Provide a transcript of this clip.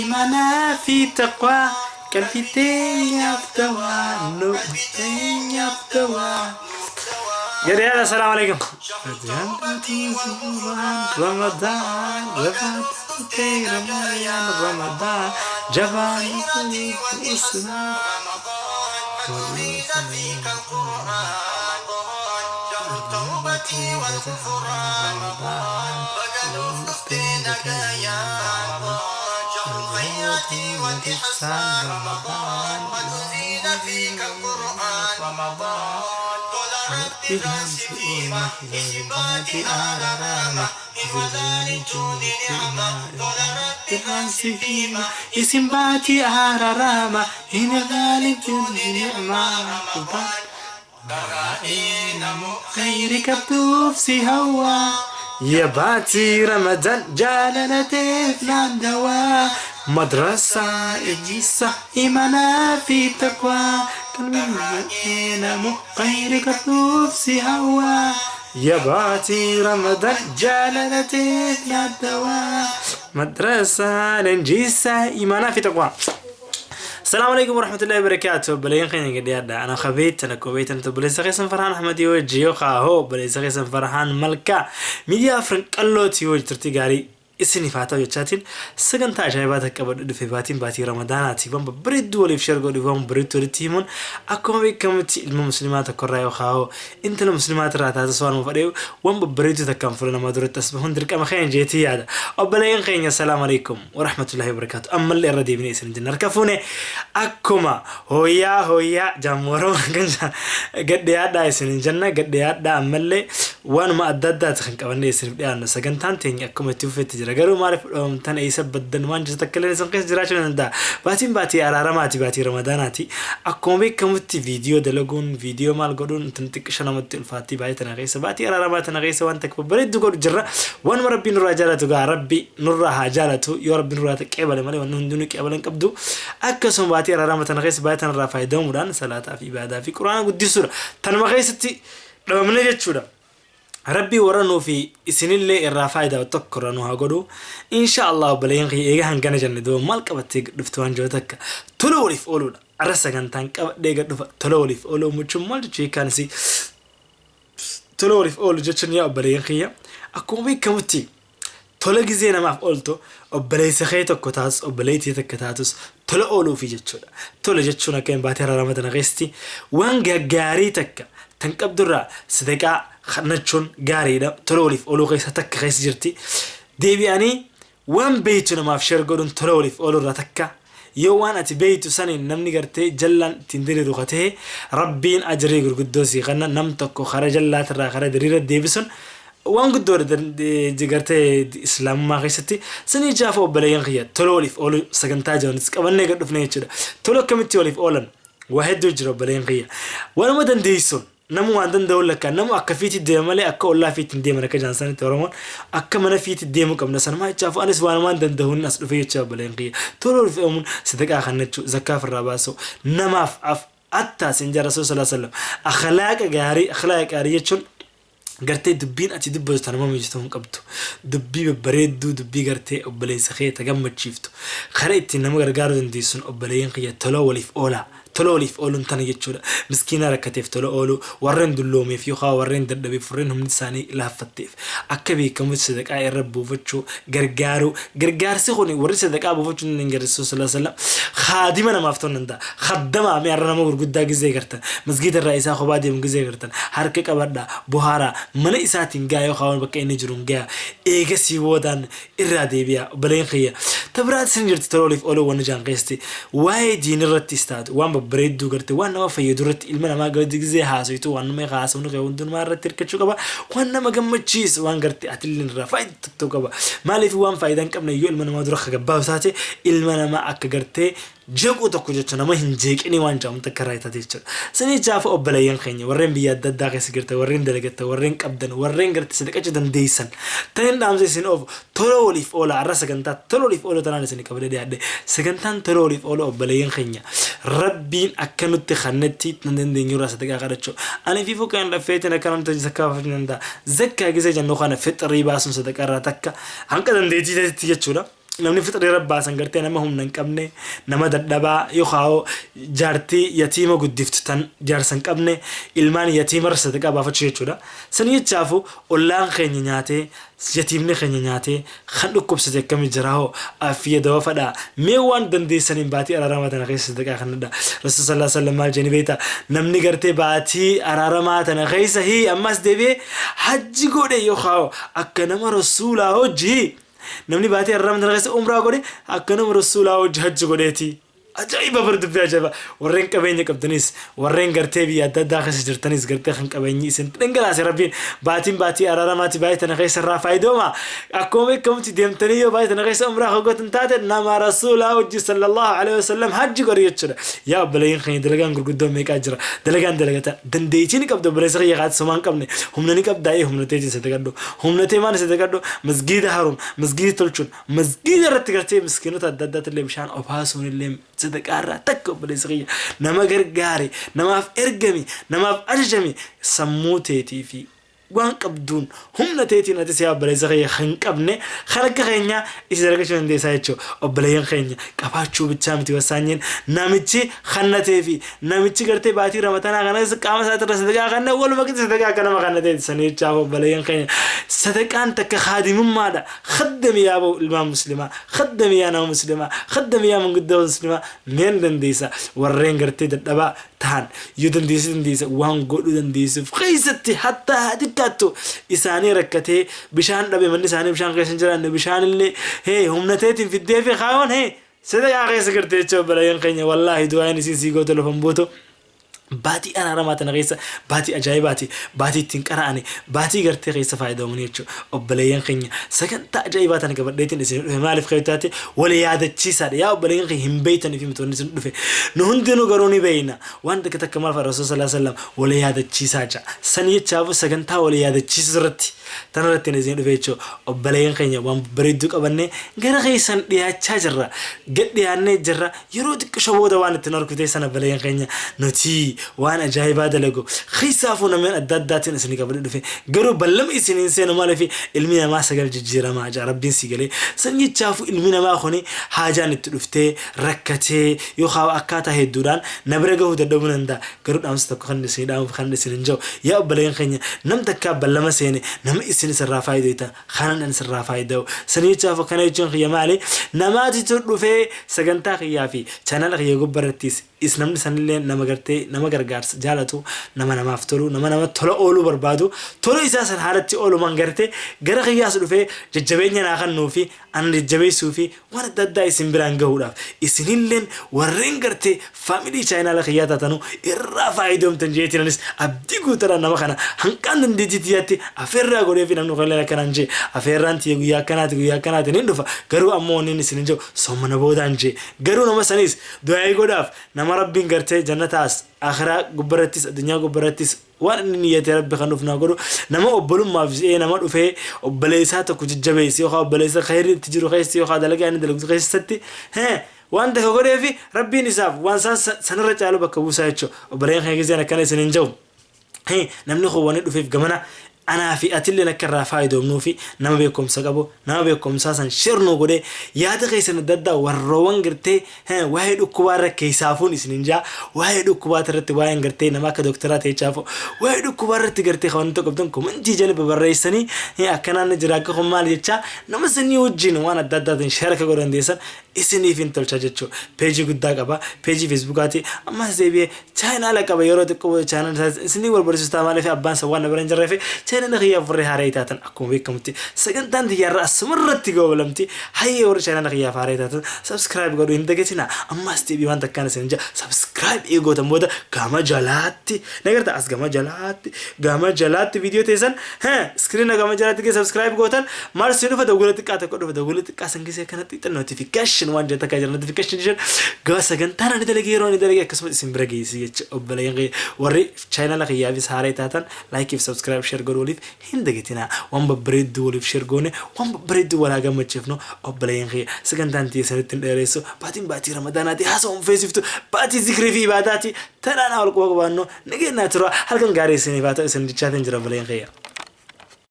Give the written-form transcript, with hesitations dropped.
Imanaa fi taqwaa qalbii teenyaaf dawaa nu teenyaaf dawaa. Gadiyaadha, assalaamu alaikum. Ramadan, Ramadan, Ramadan, Jabaan Islam. Isin baatii araarama hin ilaalin ni'maa. Khayri qabduuf si hawwaa. Ya baatii Ramadan jaalalateef naan dawaa. Madrasaa ijisa imanaa fi taqwaa. Qalbii namu khayri qabduuf si hawwaa. Ya baatii Ramadan jaalalateef naan dawaa. Madrasaa leenjisa imanaa fi taqwaa. السلام عليكم ورحمة الله وبركاته. بلين خينا قد يادا أنا خبيت أنا كوبيت أنا بلين سخيسن فرحان أحمد يوجي يوخا هو بلين سخيسن فرحان ملكا ميديا فرنك اللوتي يوجي ترتي غاري isiniif haa ta'u jechaatiin sagantaa ajaa'ibaa takka qabadhu dhufe. Baatiin baatii Ramadaanaati. Waan babbareedduu waliif share godhu, waan babbareedduu walitti himuun akkuma beekamutti ilma musliimaa tokkorraa yookaan intala musliimaa irraa taates waan fadhee waan babbareedduu takkaan fuula namaa duratti as bahuun dirqama keenya jeetii yaada. Obboleeyyan keenya, assalaamu alaikum warahmatullahi wabarakaatu. Ammallee irra deebinee isin jenna, harka fuune akkuma hooyyaa hooyyaa jaammooroo kan gadhiyaadhaa isin jenna, gadhiyaadhaa. Ammallee waanuma adda addaati kan qabannee isiniif dhiyaannu. Sagantaan teenya akkuma itti fufetti jira. Garuu maaliif dhoomtan, eessa baddan waan jirtu takka illee isin keessa jiraachuu ni danda'a. Baatiin baatii araaramaati, baatii Ramadaanaati. Akkuma beekamutti viidiyoo dalaguun, viidiyoo maal godhuun tun xiqqisha namatti ulfaattii. Baay'ee tana keessa, baatii araaramaa tana keessa waan takka babbareeddu godhu jirra. Waanuma Rabbi nurraa jaalatu gaa Rabbi nurraa haa jaalatu. Yoo Rabbi nurraa qeebale malee wanni hundinuu qeebala hin qabdu. Akkasuma baatii araarama tana keessa baay'ee tanarraa fayyadamuudhaan salaataa fi ibaadaa fi Quraana guddisuudha. Tanuma keessatti dhabamne jechuudha. Rabbii warra nuu fi isinillee irraa faayidaa tokko irraa nu haa godhu. Insha Allah, obboleeyyan kiyya, eega hangana jenne duuba maal qabattee dhufte waan jiru takka tola waliif ooluudha. Arra sagantaan qabadhee gad dhufa tola waliif ooluu jechuun maal jechuu? Hiikkaan isii tola waliif oolu jechuun, yaa obboleeyyan kiyya, akkuma beekamutti tola gizee namaaf ooltu, obboleessa kee tokko taatus, obboleettii takka taatus, tola ooluufi jechuudha. Tola jechuun akka hin baatee araarama tana keessatti waan gaggaarii takka tan qabdurraa sadaqaa kennachuun gaariidha. Tola waliif ooluu keessa takka keessa jirti. Deebi'anii waan beeytu namaaf share godhuun tola waliif ooluurraa takka. Yoo waan ati beeytu saniin namni gartee jallaan ittiin diriiru ka ta'e, Rabbiin ajrii gurguddoo sii kenna. Nam tokko kara jallaatirraa kara diriira deebisuun waan guddoodha gartee Islaamummaa keessatti. Sanii jaafa, obboleeyyan kiyya, tola waliif ooluu sagantaa jiranis qabannee gad dhufne jechuudha. Tola akkamitti waliif oolan? Waa hedduu jira, obboleeyyan kiyya. Waanuma dandeessuun namu waan danda'u lakkaa namu akka fiitti deema malee akka ollaa fiitti hin deeman. Akka jaansanitti Oromoon akka mana fiitti deemuu qabna. Sanumaa jechaafu anis waan danda'uun as dhufe jecha, obboleeyyan kiyya. Tola waliif oomuun sadaqaa kannachuu, zakkaa ofirraa baasuu, namaaf af attaa sin jaa Rasuul sallallahu alaihi wasallam. Akhlaaqa gaarii, akhlaaqa gaarii jechuun gartee dubbiin ati dubbatu tanuma mijatu hin qabdu, dubbii babbareedduu, dubbii gartee obboleessa kee ta gammachiiftu, karaa ittiin nama gargaaruu dandeessuun. Obboleeyyan kiyya, tola waliif oolaa. Tola waliif ooluun tana jechuudha. Miskiina rakkateef tola ooluu, warreen dulloomeef yookaan warreen dadhabeef, warreen humni isaanii laaffatteef akka beekamutti sadaqaa irra buufachuu, gargaaruu. Gargaarsi kun warri sadaqaa buufachuu hin dandeenye, Rasuul sallallahu alaihi wasallam haadima namaaf ta'uu danda'a. Khaddamaa mee har'a nama gurguddaa gizee gartan masgiida irraa isaa kophaa deemu gizee gartan, harka qabadha, bohaaraa, mana isaatiin gaa yookaan bakka inni jiru gaa, eegasii boodaan irraa deebi'a. Obboleen kiyya, ta biraatti sin jirti. Tola waliif ooluu wanni jaan keessatti waa'ee diin irrattis taatu waan babbareedduu garte waan nama fayyadu irratti ilma namaa gizee haasoytu, waan nama haasawni kee hundumaa irratti hirkachuu qaba. Waan nama gammachiisu, waan garte atillee irraa faayidaa ta'uu qaba. Maaliif? Waan faayidaa hin qabne yoo ilma namaa dura gabbaasu taate, ilma namaa akka gartee jeequu tokko jecha nama hin jeeqinii waan jedhamu takka irraa taate jechuudha. Sanii jaafa, obboleeyyan keenya warreen biyya adda addaa keessa jirtan, warreen dalagattan, warreen qabdan, warreen garte sadaqachuu dandeessan, tan hin dhaamsa isin oofu tola waliif oola. Har'a sagantaa tola waliif ooluu tanaan isin qabadee dhiyaadhe. Sagantaan tola waliif oolu, obboleeyyan keenya, Rabbiin akka nutti kannetti tan dandeenyu irraa sadaqaa kadhachuu. Ani fi fuqeen dhaffeetiin akka namni zakkaa baafachuu danda'a. Zakkaa gisee jennu kana fixrii baasuun sadaqaa irraa takka, hanqa dandeettii jechuudha. Namni fixrii irra baasan gartee nama humna hin qabne, nama dadhabaa yookaan jaartii yatiima guddiftu tan jaarsa hin qabne, ilmaan yatiima irra sadaqaa baafachuu jechuudha. San jechaafu ollaan keenya nyaatee, yatiimni keenya nyaatee, kan dhukkubsate akkami jira hoo afiyya dawa fadhaa. Mee waan dandeessaniin baatii araaramaa tana keessa sadaqaa kennadha. Rasuul sallallahu alaihi wasallam maal jedhani beektaa? Namni gartee baatii araaramaa tana keessa hii ammas deebi'ee hajji godhe yookaan akka nama rasuulaa hojii. Namni baatii arraama tana keessa umraa godhe akka nama rasuulaa hojii hajji godheeti. Ajaa'iba bar dubbii ajaa'iba. Warreen qabeenya qabdanis, warreen gartee biyya adda addaa keessa jirtanis, gartee kan qabeenyi isin dhangalaase rabbiin baatiin baatii araaramaati, baay'ee tana keessa irraa faayidooma. Akkuma beekamutti deemtanii yoo baay'ee tana keessa umraa hoggotan taate nama rasuulaa hojii sallallahu alaihi wasallam hajji godhe jechuudha. Yaa obboleeyyan keenya, dalagaan gurguddoon meeqaa jira. Dalagaan dalagata. Dandeettii ni qabda, obboleessa kiyya kaati somaa hin qabne. Humna ni qabdaa, ee humna teetiin sadaqadhu. Humna tee maal sadaqadhu? Masgiida haruun, masgiida tolchuun, masgiida irratti gartee miskiinota adda addaatti illee bishaan obaasuun illee sadaqaa irraa takka, obboleessa kiyya. Nama gargaari, namaaf ergami, namaaf ajajami, sammuu teetii fi waan qabduun humna teetiin atis yaa obboleessa kiyya kan qabne kan akka keenyaa isa dalagachuu dandeessaa jechuudha. Obboleeyyan keenya, qabaachuu bichaa miti wasaanyeen. Namichi kannatee fi namichi gartee baatii ramadanaa kanas qaama isaatirra sadaqaa kanna waluma qixa sadaqaa akka nama kannateeti. Sanii jechaaf obboleeyyan keenya, sadaqaan takka kaadimummaadha. Khaddami yaa ba'u ilmaan muslimaa, khaddami yaa nama muslimaa, khaddami yaa manguddoo muslimaa. Meen dandeessa warreen gartee dadhabaa tahan yoo dandeessa waan godhuu dandeessuuf keessatti hattaa haa xiqqaattu. Isaanii rakkatee bishaan dhabe, manni isaanii bishaan keessa hin jiraanne, bishaan illee hee humna teetiin fiddee fi kaayoon hee sadaqaa keessa gartee jechuudha. Obboleeyyan keenya, wallaahi du'aan isin sii goote lafan buutu. Baatii araaramaa tana keessa baatii ajaa'ibaati, baatii ittiin qara'ani, baatii gartee keessa fayyadamanii jechuudha. Obboleeyyan keenya, sagantaa ajaa'ibaa tana qabadheetiin isin dhufe maaliif keessaatti wal yaadachiisaadha. Yaa obboleeyyan keenya, hin beeytanii fi mitoonni isin dhufe nu hundinuu garuu ni beeyna waan takka takka. Maal fa'a rasuul sallallahu alaihi wasallam wal yaadachiisaa ja'a. San jechaafu sagantaa wal yaadachiisuu irratti tana irratti isin dhufe jechuudha. Obboleeyyan keenya, waan bareedduu qabannee gara keessan dhiyaachaa jirra, gad dhiyaannee jirra. Yeroo xiqqisho booda waan ittiin horkutee sana, obboleeyyan keenya, nuti waan ajaa'ibaa dalagu keessaafuu nameen adda addaatiin isin qabadhe dhufe. Garuu ballama isiniin seenu. Maaliif? Ilmi namaa sagal jijjiiramaa jaa rabbiin si galee. San jechaafuu ilmi namaa kuni haajaan itti dhuftee rakkatee yookaan akkaataa hedduudhaan na bira gahuu dadhabuu danda'a. Garuu dhaamsa tokko kan isin dhaamuuf kan isin hin jiru, yaa obboleeyyan keenya, nam takkaa ballama seene nama isin isirraa faayideeta kanan an sirraa faayida'u. San jechaaf akkana jechuun kiyya maali? Namaatitu dhufee sagantaa kiyyaa fi chaanala kiyya gubbarrattis is namni sanillee nama gartee nama gargaarsa jaalatu, nama namaaf tolu, nama nama tola ooluu barbaadu, tola isaa san haalatti ooluman gartee gara kiyyaas dhufee jajjabeenya naa kennuu fi ana jajjabeessuu fi waan adda addaa isin biraan gahuudhaaf, isinilleen warreen gartee family chaanala kiyyaa taatanu irraa faayidoomtan jeetinanis abdii guutuudhaan nama kana hanqaan dandeettii tiyyaatti afeerraa godhee fi namni kunillee akkanaan jee afeerraan tiyya guyyaa akkanaati, guyyaa akkanaati ni dhufa. Garuu ammoo wanni isin hin jiru soomana boodaan jee. Garuu nama sanis du'aa godhaaf, nama rabbiin gartee jannataas akhiraa gubbarrattis addunyaa gubbarrattis waan inni niyyate rabbi kan nuuf naa godhu, nama obbolummaaf jedhee nama dhufee obboleessaa tokko jajjabeesse yookaan obboleessa khayrii itti jiru keessatti yookaan dalagaa inni dalagu keessatti hee waan takka godhee fi rabbiin isaaf waan isaan sanarra caalu bakka buusaa jechuudha. Obboleen keenya giseen akkana isin hin jiru. Namni kun waan dhufeef gamana anaa fi atilleen akka irraa faayidoomnuu fi nama beekumsa qabu, nama beekumsaa san share nuu godhee yaada keessan adda addaa warroowwan gartee waa'ee dhukkubaa irra keessaafuun isin hin jaa. Waa'ee dhukkubaa irratti, waa'een gartee nama akka dooktaraa ta'e chaafu, waa'ee dhukkubaa irratti gartee kan wanta qabdan comment jala babarreessanii akkanaan ni jira, akka kun maal jechaa nama sanii wajjin waan adda addaatiin share akka godhan dandeessan isiniif hin tolcha jechuudha. Peejii guddaa qaba. Peejii Facebookaati. Ammas deebi'ee chaanaala qaba. Yeroo xiqqoo booda chaanaala isinii wal barsiisu ta'a. Maaliif abbaan isaa waan na bira hin jirreef chaanaala kiyyaaf warri haaraa taatan akkuma beekamutti sagantaan xiyyaarra asumarratti goobalamti. Hayyee, warri chaanaala kiyyaaf haaraa taatan subscribe godhuu hin dagatinaa. Ammas deebi'ee waan takkaan isin jaa, subscribe eegootan booda gama jalaatti nagarta, as gama jalaatti viidiyoo teessan screen gama jalaatti gee subscribe gootan maal si dhufa? Dawwala xiqqaa tokko dhufa. Dawwala xiqqaa san gisee kana xixiqqaa notification waan jedhan takka jira. Notification jedhan gaa sagantaan ani dalagee yeroo ani dalagee akkasumas isin bira geessi jecha. Obboleeyyan kiyya, warri chaanala kiyyaafis haaraa taatan like fi subscribe, share godhuu waliif hin dagatinaa. Waan babbareedduu waliif share goone, waan babbareedduu walaa gammachiifnu. Obboleeyyan kiyya, sagantaan tiyya sanitti hin dheeressu. Baatiin baatii ramadaanaati, haasawuun feesiftu, baatii zikrii fi ibaadaati. Tanaan wal quba qabaannu, nageenyaa tura, halkan gaarii isiniif haa ta'u isin jechaatiin jira, obboleeyyan kiyya.